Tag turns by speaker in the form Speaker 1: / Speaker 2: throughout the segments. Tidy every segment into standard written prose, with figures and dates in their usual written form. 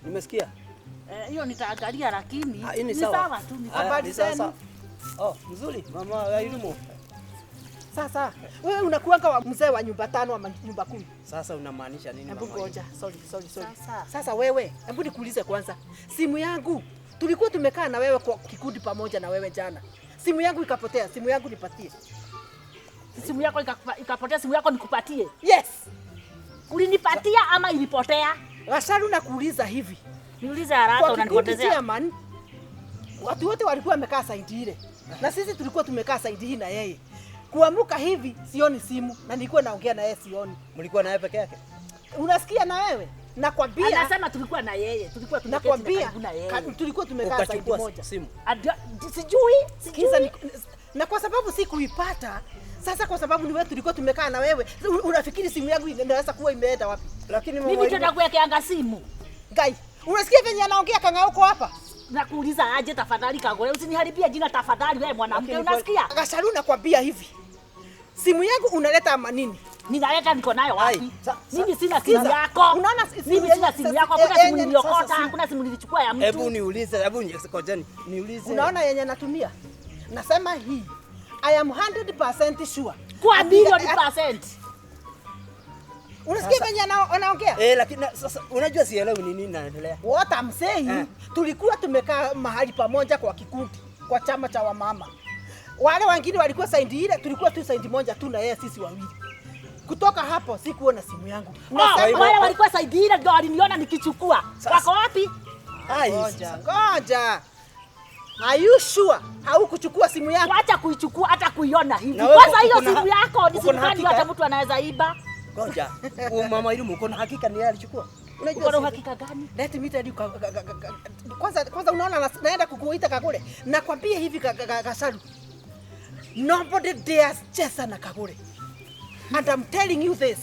Speaker 1: Nimesikia.
Speaker 2: Hiyo nitaangalia lakini
Speaker 1: Ah, hii ni
Speaker 2: ni
Speaker 1: sawa.
Speaker 2: sawa tu ni sawa.
Speaker 3: Habari
Speaker 1: Ni sawa,
Speaker 3: zenu?
Speaker 1: sawa. Oh, mzuri mama Wairimu.
Speaker 3: Sasa wewe unakuanga wa mzee wa nyumba tano ama nyumba 10?
Speaker 1: Sasa unamaanisha nini
Speaker 3: Hebu
Speaker 1: mama?
Speaker 3: ngoja. Sorry, sorry, sorry.
Speaker 2: Sasa.
Speaker 3: Sasa wewe, hebu nikuulize kwanza. Simu yangu tulikuwa tumekaa na wewe kwa kikundi pamoja na wewe jana. Simu yangu ikapotea, simu yangu nipatie.
Speaker 2: Simu yako ikapotea, simu yako nikupatie?
Speaker 3: Yes.
Speaker 2: Ulinipatia ama ilipotea?
Speaker 3: Gasharu, nakuuliza hivi.
Speaker 2: Niulize haraka,
Speaker 3: Kwa kikundi
Speaker 2: unanipotezea.
Speaker 3: chairman, watu wote walikuwa wamekaa side ile. Na sisi tulikuwa tumekaa side hii na yeye. Kuamuka hivi sioni simu na nilikuwa naongea na yeye sioni.
Speaker 1: Mlikuwa naye peke yake?
Speaker 3: Unasikia na wewe? Nakwambia.
Speaker 2: Anasema tulikuwa na yeye, tulikuwa tumeketi
Speaker 3: Nakwambia
Speaker 2: karibu na yeye.
Speaker 3: tulikuwa tumekaa side
Speaker 1: Ukachukua
Speaker 3: moja.
Speaker 1: simu.
Speaker 2: Sijui,
Speaker 3: Sikiza
Speaker 2: sijui.
Speaker 3: na kwa sababu sikuipata. Sasa kwa sababu ni wewe tulikuwa tumekaa na wewe, unafikiri simu yangu inaweza kuwa imeenda wapi?
Speaker 1: Lakini mama
Speaker 2: Mimi
Speaker 1: Wairimu,
Speaker 2: ndio nakuwekeanga simu.
Speaker 3: Ngai, unasikia venye anaongea kang'auko hapa?
Speaker 2: Nakuuliza aje tafadhali Kagore, usiniharibie jina tafadhali wewe mwanamke,
Speaker 1: Lakini kwa-
Speaker 2: unasikia?
Speaker 3: Gasharu, nakwambia hivi. Simu yangu unaleta ama nini?
Speaker 2: Ninaleta niko nayo wapi?
Speaker 1: Ai,
Speaker 2: Mimi sina simu
Speaker 3: Sikiza.
Speaker 2: yako.
Speaker 3: Unaona simu
Speaker 2: Mimi sina simu yako, hakuna simu niliokota, hakuna simu nilichukua ya mtu.
Speaker 1: Hebu niulize, hebu ngojeni, niulize.
Speaker 3: Unaona yenye natumia? Nasema hii. I am 100% sure.
Speaker 2: Kwa million percent.
Speaker 3: Unasikia venye anaongea?
Speaker 1: Lakini sasa unajua sielewi ni nini inaendelea.
Speaker 3: What I'm saying, tulikuwa tumekaa mahali pamoja kwa kikundi, kwa chama cha wamama. Wale wengine walikuwa saindi ile, tulikuwa tu saindi moja tu na yeye sisi wawili. Kutoka hapo sikuona simu yangu. Nasema
Speaker 2: Wale walikuwa saidi ile ndio waliniona nikichukua. Wako wapi?
Speaker 1: Ai,
Speaker 3: ngoja, ngoja. Are you sure haukuchukua simu yangu?
Speaker 2: Wacha kuichukua hata kuiona hivi.
Speaker 1: Na wewe
Speaker 2: Kwanza hiyo
Speaker 1: uko na
Speaker 2: simu yako ni
Speaker 1: uko
Speaker 2: simu
Speaker 1: na
Speaker 2: gani
Speaker 1: hakika,
Speaker 2: hata
Speaker 1: eh?
Speaker 2: mtu anaweza iba?
Speaker 1: Ngoja. Mama Wairimu, uko na hakika ni yeye alichukua?
Speaker 3: Unajua
Speaker 2: Uko na
Speaker 3: simu-
Speaker 2: uhakika gani?
Speaker 3: Let me tell you, kwanza unaona naenda kukuita Kagure. Nakwambia hivi Gasharu. Nobody dares cheza na Kagure. And I'm telling you this.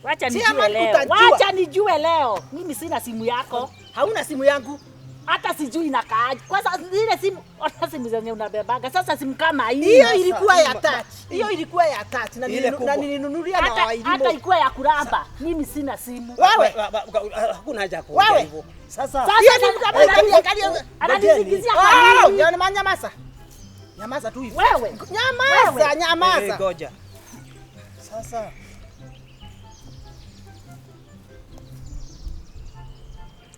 Speaker 2: Wacha nijue
Speaker 3: Chairman,
Speaker 2: leo.
Speaker 3: utajua.
Speaker 2: Wacha nijue leo. Mimi sina simu yako.
Speaker 3: Hauna simu yangu.
Speaker 2: Hata sijui inakaaje. Kwanza ile simu, hata simu zenye unabebaga. Sasa simu kama hii.
Speaker 3: Hiyo ilikuwa ya touch. Hiyo ilikuwa ya touch na
Speaker 1: Ile kubwa.
Speaker 3: nilinunulia na
Speaker 2: hata
Speaker 3: Wairimu.
Speaker 2: hata ikuwa ya kuramba. Mimi sina simu.
Speaker 3: Wewe.
Speaker 1: Hakuna haja ya kuongea
Speaker 3: Wewe.
Speaker 1: hivyo. Sasa
Speaker 2: Sasa
Speaker 3: Hiyo ni angalia angalia.
Speaker 2: Ananisingizia kwa
Speaker 3: Oh,
Speaker 2: nini?
Speaker 3: nyamaza. Nyamaza tu hivi.
Speaker 2: Wewe.
Speaker 3: Nyamaza,
Speaker 2: Wewe.
Speaker 3: nyamaza.
Speaker 1: Ngoja. Sasa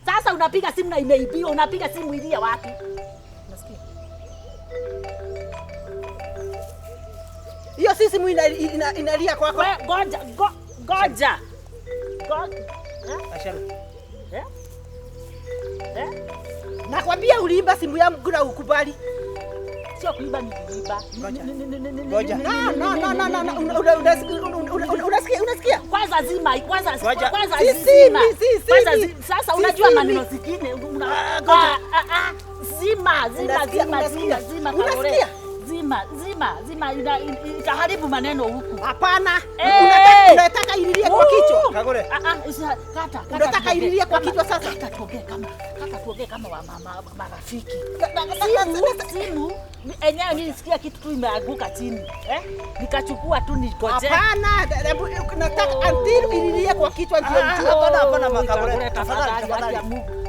Speaker 2: Sasa unapiga simu na imeibiwa, unapiga simu ilie wapi?
Speaker 3: Nasikia. Hiyo si simu inalia kwako.
Speaker 2: We, ngoja, ngoja.
Speaker 1: Asharu.
Speaker 2: Eh? Eh?
Speaker 3: Nakwambia uliiba simu yangu na ukubali.
Speaker 2: Sio kuiba, ni kuiba.
Speaker 1: Ngoja.
Speaker 3: No, no, no, no, no, no. Unasikia, unasikia?
Speaker 2: Kwanza zima, kwanza
Speaker 1: Ngoja.
Speaker 2: kwanza
Speaker 3: Si
Speaker 2: zima.
Speaker 3: simi, si
Speaker 2: Kwanza
Speaker 3: simi.
Speaker 2: sasa
Speaker 3: Si
Speaker 2: unajua
Speaker 3: simi.
Speaker 2: maneno zingine zima, zima,
Speaker 3: Unasikia,
Speaker 2: zima,
Speaker 3: unasikia?
Speaker 2: zima, zima, Kagore.
Speaker 3: Unasikia?
Speaker 2: Zima, zima, zima itaharibu maneno huku.
Speaker 3: Hapana.
Speaker 2: Eh.
Speaker 3: Unataka ililie kwa kichwa.
Speaker 1: Kagore.
Speaker 2: Kata, kata.
Speaker 3: Unataka
Speaker 2: tuongee.
Speaker 3: ililie kwa
Speaker 2: Kama-
Speaker 3: kichwa sasa?
Speaker 2: Kata tuongee kama, kata tuongee kama wa mama marafiki. Simu, enyewe nilisikia kitu tu imeanguka chini. Eh? Nikachukua tu nikoje.
Speaker 3: Hapana, nataka until ililie kwa kichwa ndio nijue.
Speaker 1: Hapana, hapana,
Speaker 2: Oh,
Speaker 1: Makagore.
Speaker 2: Kagore,
Speaker 1: Tafadhali,
Speaker 2: tafadhali,
Speaker 1: tafadhali.
Speaker 2: haki ya Mungu.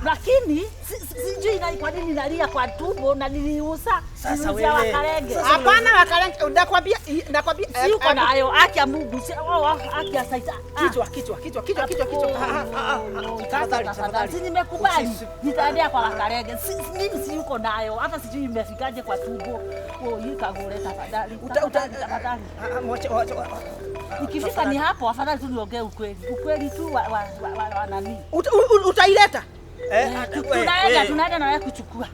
Speaker 2: Lakini sijui kwa nini nalia kwa tumbo na niliuza.
Speaker 1: Sasa
Speaker 2: Niliuzia
Speaker 1: wewe.
Speaker 2: Wakarenge.
Speaker 1: Sasa
Speaker 3: Hapana, Wakarenge, nakwambia, nakwambia
Speaker 2: Si uko nayo haki ya Mungu. Haki ya Saita.
Speaker 3: Kichwa, kichwa, kichwa, kichwa, kichwa, kichwa.
Speaker 1: Tafadhali, tafadhali.
Speaker 2: Si nimekubali. Nitaendea kwa Wakarenge. Mimi si yuko nayo. Hata sijui imefikaje kwa tumbo. Oh, hii Kagore tafadhali. Tafadhali.
Speaker 1: Mwache, mwache.
Speaker 2: Ikifika ni hapo afadhali tu niongee ukweli. Ukweli tu wa nani.
Speaker 3: Utaileta.
Speaker 2: Tunaenda na wewe kuchukua.